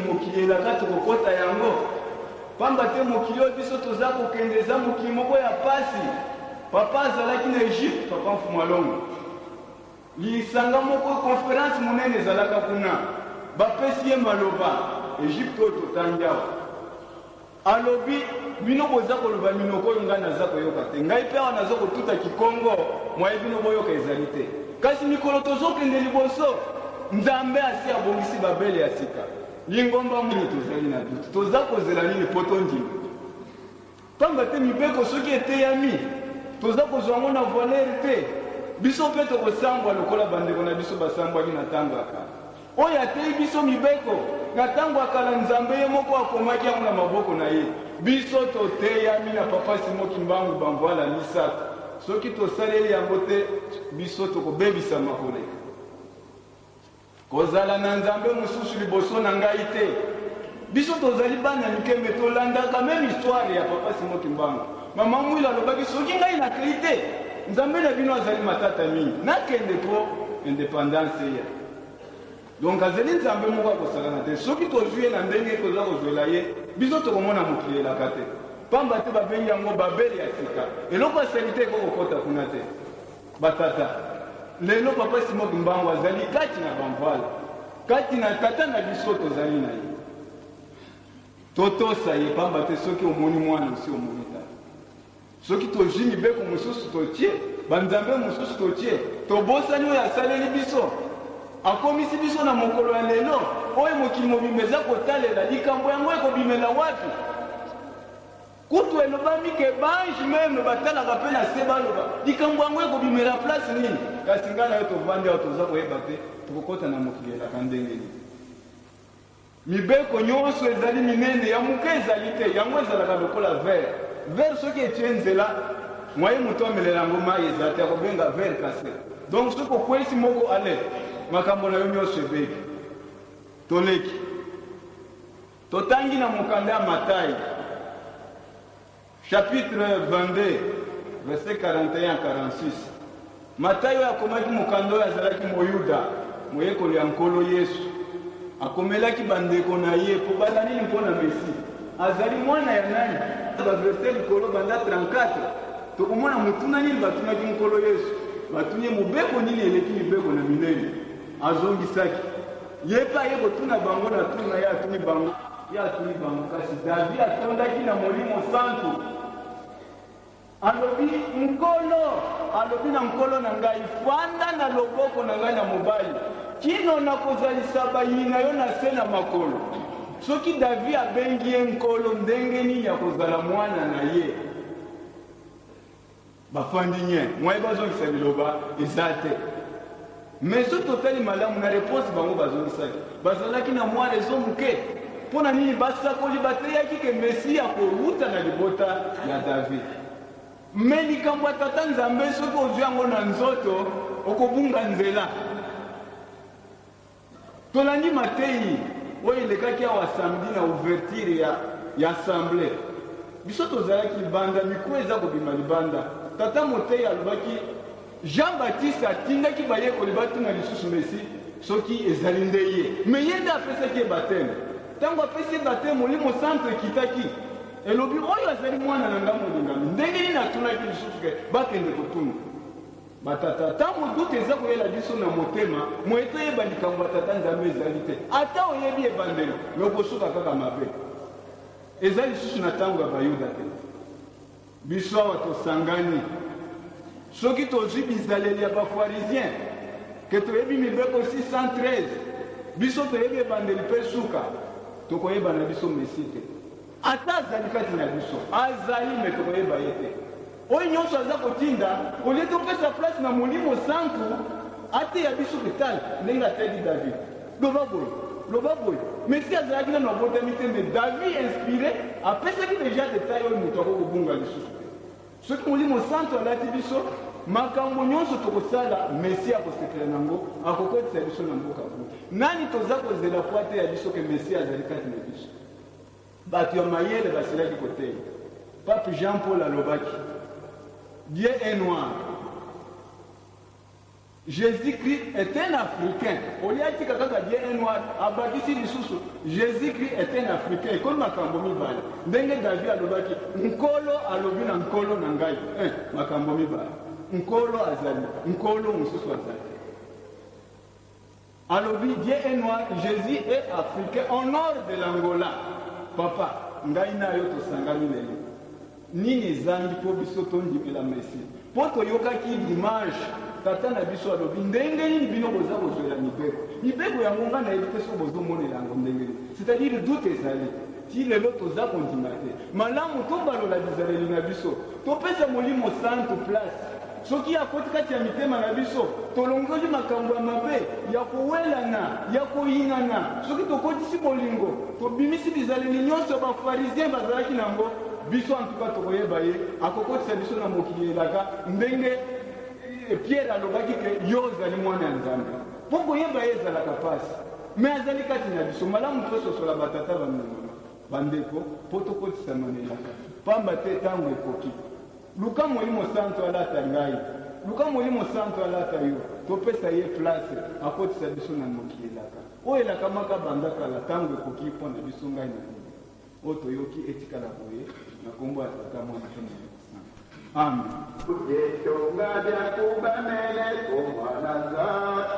mokili elaka tokokota yango? Pamba te mokili oyo biso toza kokende eza mokili moko ya pasi. Papa azalaki na Egypte, papa Mfumu Alongo. Lisanga moko, conference monene ezalaka kuna. Bapesi ye maloba, Egypte oyo totangi awa. Alobi, Bino boza koloba minoko oyo ngai naza koyoka te. Ngai mpe awa naza kotuta kikongo, mwaye bino boyoka ezali te. Kasi mikolo tozokende liboso, Nzambe asi abongisi Babele ya sika. Lingomba nini tozali na doute? Toza kozela nini mpo tondima? Pamba te mibeko soki eteyami, toza kozwa yango na valeur te. Biso mpe tokosambwa lokola bandeko na biso basambwaki na tango ya kala. Oyo ateyi biso mibeko na tango ya kala, Nzambe ye moko akomaki yango na maboko na ye. Biso toteyami na Papa Simon Kimbangu bamvuala misatu. Soki tosaleli yango te, biso tokobebisama koleka. Kozala na nzambe mosusu liboso na ngai te. Biso tozali bana mike mais tolandaka meme histoire ya Papa Simon Kimbangu. Mama Mwila alobaki soki ngai nakei te, Nzambe na bino azali matata mingi. Nakende po independance eya. Donc azali Nzambe moko ya kosakana te. Soki tozwi ye na ndenge toza kozwela ye, biso tokomona mokili elaka te. Pamba te babengi yango Babel ya sika. Eloko ya salite ekoki kokota kuna te. Ba tata, lelo Papa Simon Kimbangu azali kati na ba mvuala, kati na tata na biso tozali na ye. Totosa ye pamba te soki omoni mwana osi omoni tata. Soki tozwi mibeko mosusu totie, ba nzambe mosusu totie, tobosani oyo asaleli biso, akomisi biso na mokolo ya lelo oyo mokili mobimba eza kotalela likambo yango ekobimela wapi? Kutu elobami que b'anges meme batalaka pe na se baloba likambo yango ekobimela place nini? Kasi ngai na yo tovandi awa toza koyeba te tokokota na mokili elaka ndenge nini. Mibeko nyonso ezali minene, ya moke ezali te. Yango ezalaka lokola verre. Verre soki etie nzela, moyen moto amelela yango mayi eza te, akobenga verre casse. Donc soki okweyisi moko allez, makambo na yo nyonso ebebi. Toleki. Totangi na mokanda ya Matai, chapitre 22, verset 41 à 46. Matai oyo akomaki mokanda oyo azalaki Moyuda, moyekoli ya Nkolo Yesu. Akomelaki bandeko na ye mpo bala nini mpo na Messie. Azali mwana ya nani? Ba verset likolo banda 34, tokomona motuna nini batunaki Nkolo Yesu. Batuni ye mobeko nini eleki mibeko na minene. Azongisaki, Ye mpe aye kotuna bango na tour na ye, atuni bango. Ye atuni bango, Kasi Davi atondaki na Molimo Santu, alobi, Nkolo alobi na Nkolo na ngai, Fanda na loboko na ngai na mobali, kino nakozalisa bayini na yo na se na makolo. Soki Davi abengi ye Nkolo, ndenge nini akozala mwana na ye? Bafandi nye, moyen bazongisa liloba eza te. Mais soki totali malamu na reponse bango bazongisaki, bazalaki na mwa raison moke. Mpo na nini basakoli bateyaki ke Messie akowuta na libota ya David? Mais likambo ya Tata Nzambe soki ozwi yango na nzoto, okobunga nzela. Tolandi mateyi oyo elekaki awa samedi na ouverture ya ya assemblee. Biso tozalaki libanda, micro eza kobima libanda. Tata moteyi alobaki Jean Baptiste atindaki bayekoli batuna lisusu Messie soki ezali nde ye. Mais ye nde apesaki ye bapteme. Tango apesi ye bapteme, Molimo Santu ekitaki, elobi oyo azali mwana na ngai molingami. Ndenge nini atunaki lisusu ke bakende kotuna? Ba tata, tango doute eza koyela biso na motema, moye toyeba likambo ya Tata Nzambe ezali te. Ata oyebi ebandeli, mais okosuka kaka mabe. Eza lisusu na tango ya bayuda te. Biso awa tosangani, soki tozwi bizaleli ya ba pharisiens, que toyebi mibeko 613, biso toyebi ebandeli pe suka, tokoyeba na biso Messie te. Ata azali kati na biso, azali mais tokoyeba ye te. Oyo nionso aza kotinda, au lieu topesa place na Molimo Santu ateya biso que tala ndenge ateyaki David, loba boye, loba boye. Messie azalaki nanu abotami te mais David inspire apesaki dejà detail oyo mutu akoki kobunga lisusu te. Soki Molimo Santu alati biso, makambo nionso tokosala Messie akosepela nango, akokotisa biso na mboka kuna. Nani toza kozela po ateya biso que Messie azali kati na biso? Bato ya mayele basilaki koteya. Pape Jean Paul alobaki, Dieu est noir. Jesus Christ est un africain au lieu atika kaka Dieu est noir abakisi lisusu Jesus Christ est un africain ekomi makambo mibale ndenge David alobaki nkolo alobi na nkolo na ngai eh, makambo mibale nkolo azali nkolo mosusu azali alobi Dieu est noir Jesus est africain au nord de l'Angola papa ngai na yo tosangani lelo Nini ezangi mpo biso tondimela Messie? Mpo toyokaki dimanche tata na biso alobi ndenge nini bino boza kozwela mibeko? Mibeko yango nga nayebi te soki bozomonela yango ndenge nini. C'est-à-dire doute ezali. Ti lelo toza kondima te. Malamu tobalola bizaleli na biso. Topesa Molimo Santu place. Soki akoti kati ya mitema na biso, tolongoli makambo ya mabe, ya kowelana, ya koyinana. Soki tokotisi bolingo, tobimisi bizaleli nyonso ya ba pharisiens bazalaki na yango, biso en tout cas tokoyeba ye, akokotisa biso na mokili ya elaka, ndenge Pierre alobaki que yo ozali mwana ya Nzambe. Po koyeba ye ezalaka pasi, mais azali kati na biso. Malamu tososola ba tata, ba mama, ba ndeko, po tokotisama na elaka, pamba te tango ekoki. Luka Molimo Santu alata ngai, luka Molimo Santu alata yo, topesa ye place akotisa biso na mokili elaka oyo elakamaka banda kala, tango ekoki mpo na biso ngai na bino. Oyo toyoki etikala boye na kombo ya Tata, Mwana mpe Molimo Santu. Amen. Etonga bia kubamele ko mwana nzambe.